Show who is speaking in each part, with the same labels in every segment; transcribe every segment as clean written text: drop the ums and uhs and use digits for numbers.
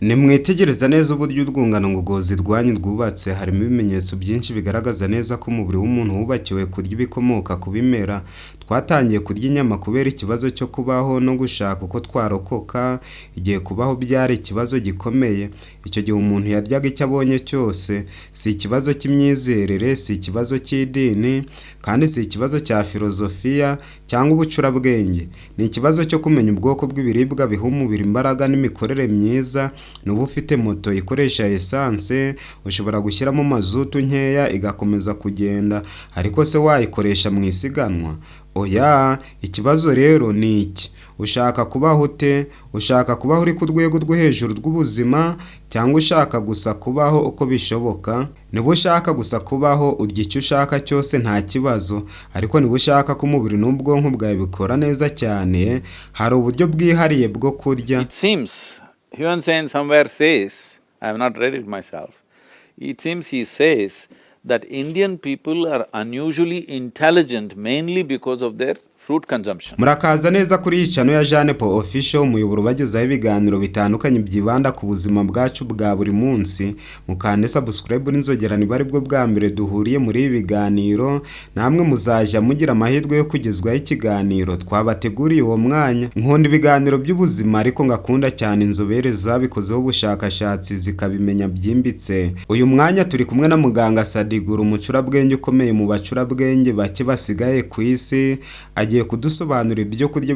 Speaker 1: Nimwitegereza neza uburyo urwungano ngogozi rwanyu rwubatse, harimo ibimenyetso byinshi bigaragaza neza ko umubiri w'umuntu wubakiwe kurya ibikomoka ku bimera. Twatangiye kurya inyama kubera ikibazo cyo kubaho no gushaka uko twarokoka, igihe kubaho byari ikibazo gikomeye. Icyo gihe umuntu yaryaga icyo abonye cyose. Si ikibazo cy'imyizerere, si ikibazo cy'idini, kandi si ikibazo cya filozofiya cyangwa ubucurabwenge. Ni ikibazo cyo kumenya ubwoko bw'ibiribwa biha umubiri imbaraga n'imikorere myiza. Niba ufite moto ikoresha esanse, ushobora gushyiramo mazutu nkeya igakomeza kugenda, ariko se wayikoresha mu isiganwa? Oya. Ikibazo rero ni iki: ushaka kubaho ute? Ushaka kubaho uri ku rwego rwo hejuru rw'ubuzima cyangwa ushaka gusa kubaho uko bishoboka? Niba ushaka gusa kubaho, urya icyo ushaka cyose, nta kibazo, ariko niba ushaka ko umubiri n'ubwonko bwawe bikora neza cyane, hari uburyo bwihariye bwo kurya.
Speaker 2: It seems, Hiuen Tsang somewhere says, I have not read it myself, it seems he says that Indian people are unusually intelligent mainly because of their fruit consumption.
Speaker 1: Murakaza neza kuri iyi channel ya Jeanne Paul Official, umuyoboro ubagezaho ibiganiro bitandukanye byibanda ku buzima bwacu bwa buri munsi. Mukande subscribe n'inzogera niba aribwo bwa mbere duhuriye muri ibi biganiro, namwe muzajya mugira amahirwe yo kugezwaho ikiganiro twabateguriye uwo mwanya. Nkunda ibiganiro by'ubuzima, ariko ngakunda cyane inzobere zabikozeho ubushakashatsi zikabimenya byimbitse. Uyu mwanya turi kumwe na muganga Sadhguru, umucurabwenge ukomeye mu bacurabwenge bake basigaye ku isi. Agiye kudusobanurira ibyo kurya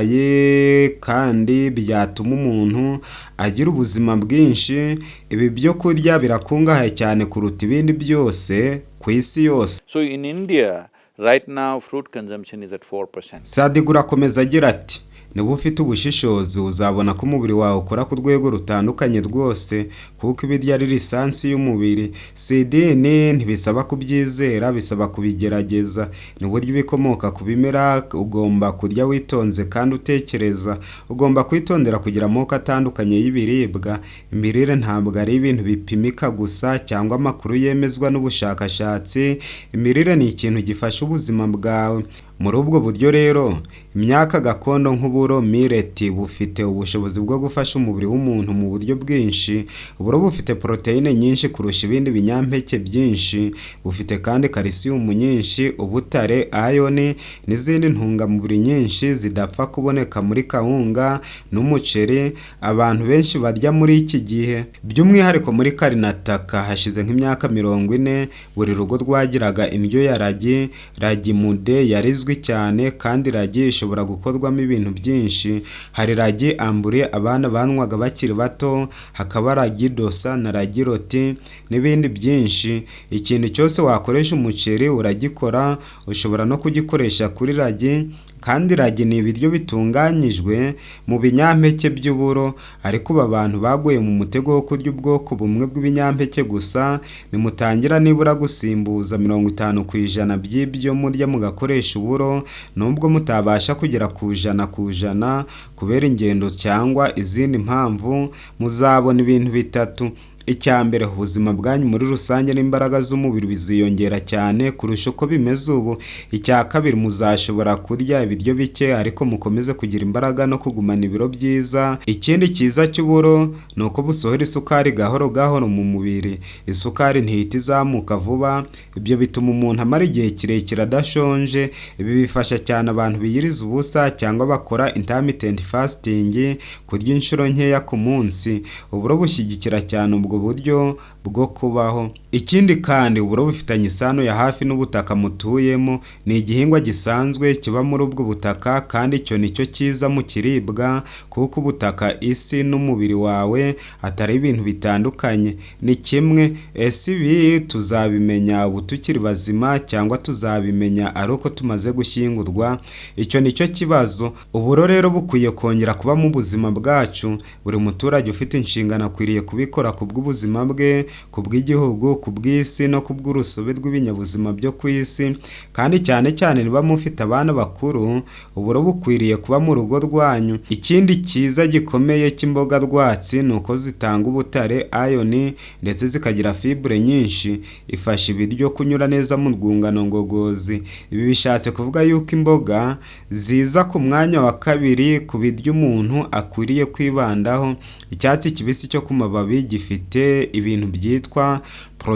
Speaker 1: bikungahaye kandi byatuma umuntu agira ubuzima bwinshi. Ibi byo kurya birakungahaye cyane kuruta ibindi byose ku isi yose.
Speaker 2: So in India, right now, fruit consumption is at 4%.
Speaker 1: Sadhguru akomeza agira ati: "Niba ufite ubushishozi, uzabona ko umubiri wawe ukora ku rwego rutandukanye rwose, kuko ibiryo ari lisansi y'umubiri." Si idini, ntibisaba kubyizera, bisaba kubigerageza. Ni uburyo ibikomoka ku bimera, ugomba kurya witonze kandi utekereza. Ugomba kwitondera kugira amoko atandukanye y'ibiribwa. Imirire ntabwo ari ibintu bipimika gusa cyangwa amakuru yemezwa n'ubushakashatsi. Imirire ni ikintu gifasha ubuzima bwawe. Muri ubwo buryo rero, imyaka gakondo nk'uburo, millet, bufite ubushobozi bwo gufasha umubiri w'umuntu mu buryo bwinshi. Uburo bufite poroteyine nyinshi kurusha ibindi binyampeke byinshi. Bufite kandi kalisiyumu nyinshi, ubutare, iron n'izindi ntungamubiri nyinshi zidapfa kuboneka muri kawunga n'umuceri abantu benshi barya muri iki gihe. By'umwihariko muri Karnataka, hashize nk'imyaka 40, buri rugo rwagiraga indyo ya ragi. Ragi mudde yari izwi cyane, kandi ragi ishobora gukorwamo ibintu byinshi. Hari ragi amburi abana banywaga bakiri bato, hakaba ragi dosa na ragi roti n'ibindi byinshi. Ikintu cyose wakoresha umuceri uragikora, ushobora no kugikoresha kuri ragi. Kandi ragi ni ibiryo bitunganyijwe mu binyampeke by'uburo. Ariko ubu abantu baguye mu mutego wo kurya ubwoko bumwe bw'ibinyampeke gusa. Nimutangira nibura gusimbuza 50% by'ibyo murya mugakoresha uburo, nubwo mutabasha kugera ku 100% kubera ingendo cyangwa izindi mpamvu, muzabona ibintu bitatu. Icya mbere, ubuzima bwanyu muri rusange n'imbaraga z'umubiri biziyongera cyane kurusha uko bimeze ubu. Icya kabiri, muzashobora kurya ibiryo bike ariko mukomeze kugira imbaraga no kugumana ibiro byiza. Ikindi cyiza cy'uburo ni uko busohora isukari gahoro gahoro mu mubiri. Isukari ntihita izamuka vuba. Ibyo bituma umuntu amara igihe kirekire adashonje. Ibi bifasha cyane abantu biyiriza ubusa cyangwa bakora intermittent fasting, kurya inshuro nkeya ku munsi. Uburo bushyigikira cyane ubwo buryo bwo kubaho. Ikindi kandi, uburo bufitanye isano ya hafi n'ubutaka mutuyemo. Ni igihingwa gisanzwe kiba muri ubwo butaka, kandi icyo ni cyo cyiza mu kiribwa, kuko ubutaka, isi n'umubiri wawe atari ibintu bitandukanye, ni kimwe. Ese ibi tuzabimenya ubu tukiri bazima cyangwa tuzabimenya ari uko tumaze gushyingurwa? Icyo ni cyo kibazo. Uburo rero bukwiye kongera kuba mu buzima bwacu. Buri muturage ufite inshingano akwiriye kubikora ku bw'ubuzima bwe, ku bw'igihugu. ku bw'isi no ku bw'urusobe rw'ibinyabuzima byo ku isi, kandi cyane cyane niba mufite abana bakuru, uburo bukwiriye kuba mu rugo rwanyu. Ikindi cyiza gikomeye cy'imboga rwatsi ni uko zitanga ubutare, iron, ndetse zikagira fibre nyinshi, ifasha ibiryo kunyura neza mu rwungano ngogozi. Ibi bishatse kuvuga yuko imboga ziza ku mwanya wa kabiri ku biryo umuntu akwiriye kwibandaho. Icyatsi kibisi cyo ku mababi gifite ibintu byitwa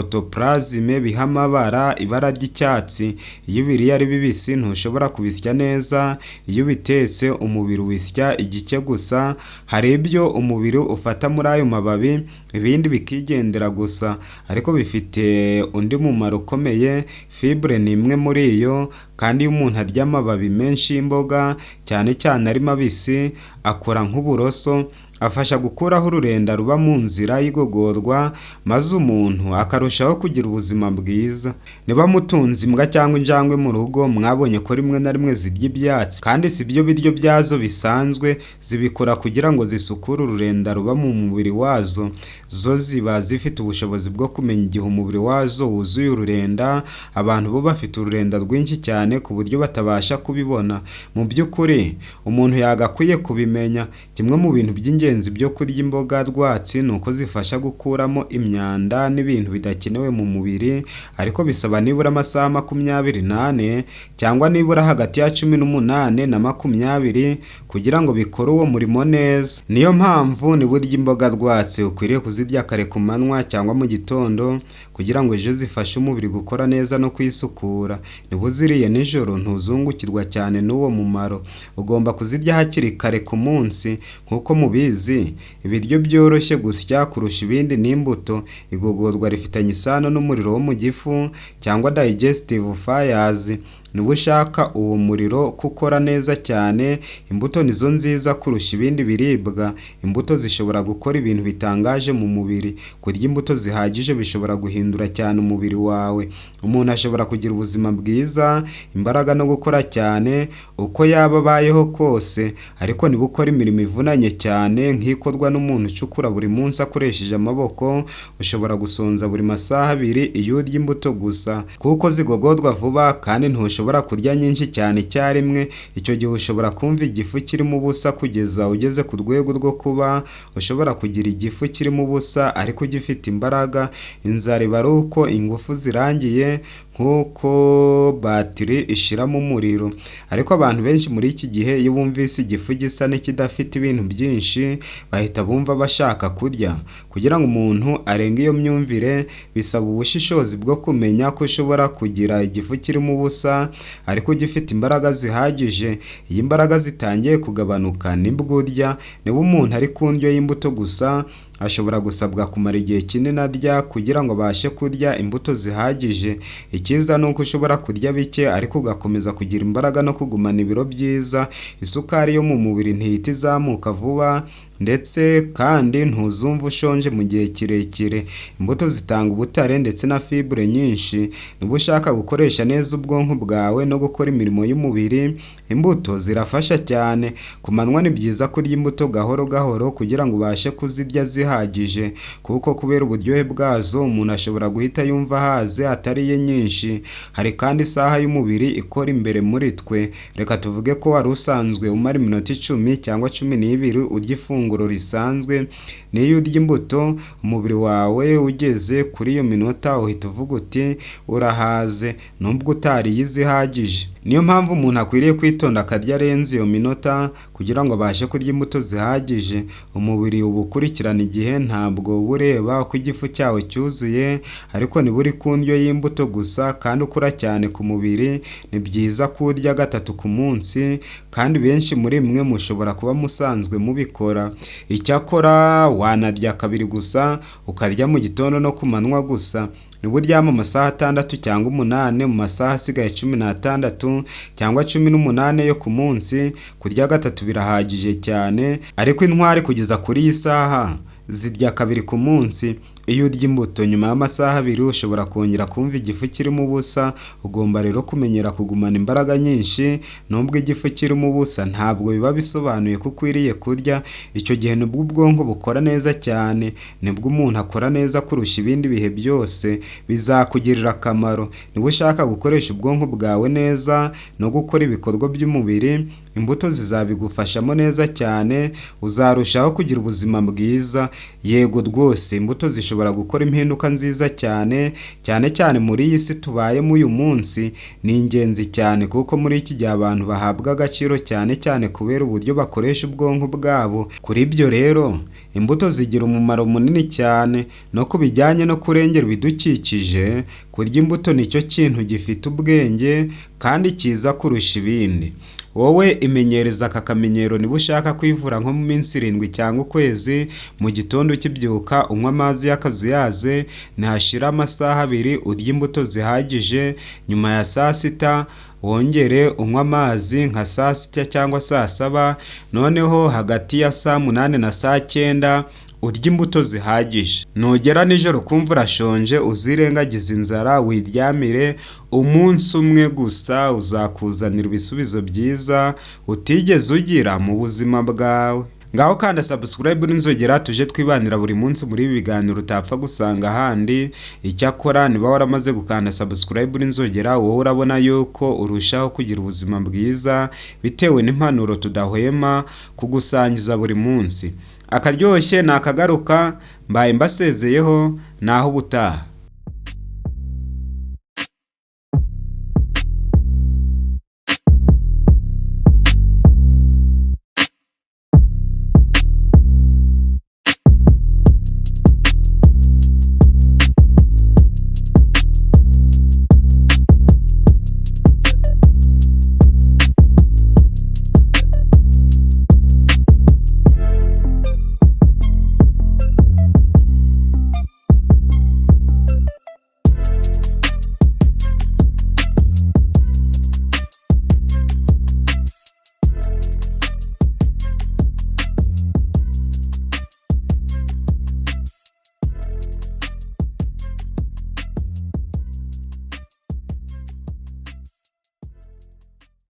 Speaker 1: protoplasme biha amabara ibara ry'icyatsi. Iyo ubiriye ari bibisi ntushobora kubisya neza, iyo ubitetse umubiri ubisya igice gusa, hari ibyo umubiri ufata muri ayo mababi ibindi bikigendera gusa, ariko bifite undi mumaro ukomeye. Fibre ni imwe muri iyo, kandi iyo umuntu arya amababi menshi y'imboga cyane cyane ari mabisi, akora nk'uburoso, afasha gukuraho ururenda ruba mu nzira y'igogorwa, maze umuntu akarushaho kugira ubuzima bwiza. Niba mutunze imbwa cyangwa injangwe mu rugo, mwabonye ko rimwe na rimwe zirya ibyatsi, kandi si byo biryo byazo bisanzwe, zibikora kugira ngo zisukure ururenda ruba mu mubiri wazo. Zo ziba zifite ubushobozi bwo kumenya igihe umubiri wazo wuzuye ururenda, abantu bo bafite ururenda rwinshi cyane ku buryo batabasha kubibona. Mu by'ukuri umuntu yagakwiye kubimenya. Kimwe mu bintu by'ingenzi byo kurya imboga rwatsi ni uko zifasha gukuramo imyanda n'ibintu bidakenewe mu mubiri, ariko bisaba nibura amasaha 24 cyangwa nibura hagati ya 18 na 20 kugira ngo bikore uwo murimo neza. Niyo mpamvu niba urya imboga rwatsi ukwiriye kuzirya kare ku manywa cyangwa mu gitondo kugira ngo ejo zifashe umubiri gukora neza no kwisukura. Niba uziriye nijoro ntuzungukirwa cyane n'uwo mumaro. Ugomba kuzirya hakiri kare ku munsi. Nk'uko mubizi, ibiryo byoroshye gusya kurusha ibindi ni imbuto. Igogorwa rifitanye isano n'umuriro wo mu gifu cyangwa digestive fires. Niba ushaka uwo muriro ko ukora neza cyane, imbuto nizo nziza kurusha ibindi biribwa. Imbuto zishobora gukora ibintu bitangaje mu mubiri. Kurya imbuto zihagije bishobora guhindura cyane umubiri wawe. Umuntu ashobora kugira ubuzima bwiza, imbaraga no gukora cyane uko yaba abayeho kose, ariko niba ukora imirimo ivunanye cyane nk'ikorwa n'umuntu ucukura buri munsi akoresheje amaboko, ushobora gusonza buri masaha 2 iyo urya imbuto gusa, kuko zigogorwa vuba kandi ntushobora kurya nyinshi cyane icyarimwe. Icyo gihe ushobora kumva igifu kirimo ubusa kugeza ugeze ku rwego rwo kuba ushobora kugira igifu kirimo ubusa ariko ugifite imbaraga. Inzara iba ari uko ingufu zirangiye nk'uko batiri ishiramo umuriro. Ariko abantu benshi muri iki gihe iyo bumvise igifu gisa n'ikidafite ibintu byinshi, bahita bumva bashaka kurya. Kugira ngo umuntu arenge iyo myumvire bisaba ubushishozi bwo kumenya ko ushobora kugira igifu kirimo ubusa ariko ugifite imbaraga zihagije. Iyo imbaraga zitangiye kugabanuka nibwo urya. Niba umuntu ari ku ndyo y'imbuto gusa, ashobora gusabwa kumara igihe kinini arya kugira ngo abashe kurya imbuto zihagije. Icyiza ni uko ushobora kurya bike ariko ugakomeza kugira imbaraga no kugumana ibiro byiza. Isukari yo mu mubiri ntihita izamuka vuba, ndetse kandi ntuzumva ushonje mu gihe kirekire. Imbuto zitanga ubutare ndetse na fibre nyinshi. Niba ushaka gukoresha neza ubwonko bwawe no gukora imirimo y'umubiri, imbuto zirafasha cyane. Ku manywa ni byiza kurya imbuto gahoro gahoro kugira ngo ubashe kuzirya zihagije, kuko kubera uburyohe bwazo umuntu ashobora guhita yumva ahaze atariye nyinshi. Hari kandi isaha y'umubiri ikora imbere muri twe. Reka tuvuge ko wari usanzwe umara iminota 10 cyangwa 12 urya ifunguro risanzwe. Niyo urya imbuto, umubiri wawe ugeze kuri iyo minota uhita uvuga uti urahaze, nubwo utariye izihagije. Niyo mpamvu umuntu akwiriye kwitonda akarya arenze iyo minota kugira ngo abashe kurya imbuto zihagije. Umubiri uba ukurikirana igihe, ntabwo uba ureba uko igifu cyawe cyuzuye, ariko niba uri ku ndyo y'imbuto gusa kandi ukura cyane ku mubiri, ni byiza ko urya 3 ku munsi, kandi benshi muri mwe mushobora kuba musanzwe mubikora. Icyakora wanarya 2 gusa, ukarya mu gitondo no ku manywa gusa. Niba uryama amasaha 6 cyangwa 8, mu masaha asigaye 16 cyangwa 18 yo ku munsi, kurya 3 birahagije cyane. Ariko intwari kugeza kuri iyi saha zirya 2 ku munsi. Iyo urya imbuto nyuma y'amasaha 2 ushobora kongera kumva igifu kirimo ubusa. Ugomba rero kumenyera kugumana imbaraga nyinshi nubwo igifu kirimo ubusa, ntabwo biba bisobanuye ko ukwiriye kurya. Icyo gihe nibwo ubwonko bukora neza cyane, nibwo umuntu akora neza kurusha ibindi bihe byose, bizakugirira akamaro. Niba ushaka gukoresha ubwonko bwawe neza no gukora ibikorwa by'umubiri, imbuto zizabigufashamo neza cyane, uzarushaho kugira ubuzima bwiza. Yego rwose imbuto zishobora gukora impinduka nziza cyane, cyane cyane muri iyi si tubayemo uyu munsi, ni ingenzi cyane kuko muri iki gihe abantu bahabwa agaciro cyane cyane kubera uburyo bakoresha ubwonko bwabo. Kuri ibyo rero imbuto zigira umumaro munini cyane no ku bijyanye no kurengera ibidukikije. Kurya imbuto nicyo kintu gifite ubwenge kandi cyiza kurusha ibindi. Wowe imenyereza aka kamenyero niba ushaka kwivura nko mu minsi 7 cyangwa ukwezi. Mu gitondo ukibyuka unywa amazi y'akazuyaze, nihashira amasaha 2 urya imbuto zihagije, nyuma ya saa sita wongere unywe amazi nka saa 6 cyangwa saa 7, noneho hagati ya saa 8 na saa 9 urya imbuto zihagije. Nugera nijoro kumva urashonje uzirengagize inzara wiryamire, umunsi umwe gusa uzakuzanira ibisubizo byiza utigeze ugira mu buzima bwawe. Ngaho kanda subscribe n'inzogera tuje twibanira buri munsi muri ibi biganiro utapfa gusanga ahandi. Icyakora niba waramaze gukanda subscribe n'inzogera, wowe urabona yuko urushaho kugira ubuzima bwiza bitewe n'impanuro tudahwema kugusangiza buri munsi. Akaryoshye nakagaruka, mbaye mbasezeyeho, naho ubutaha.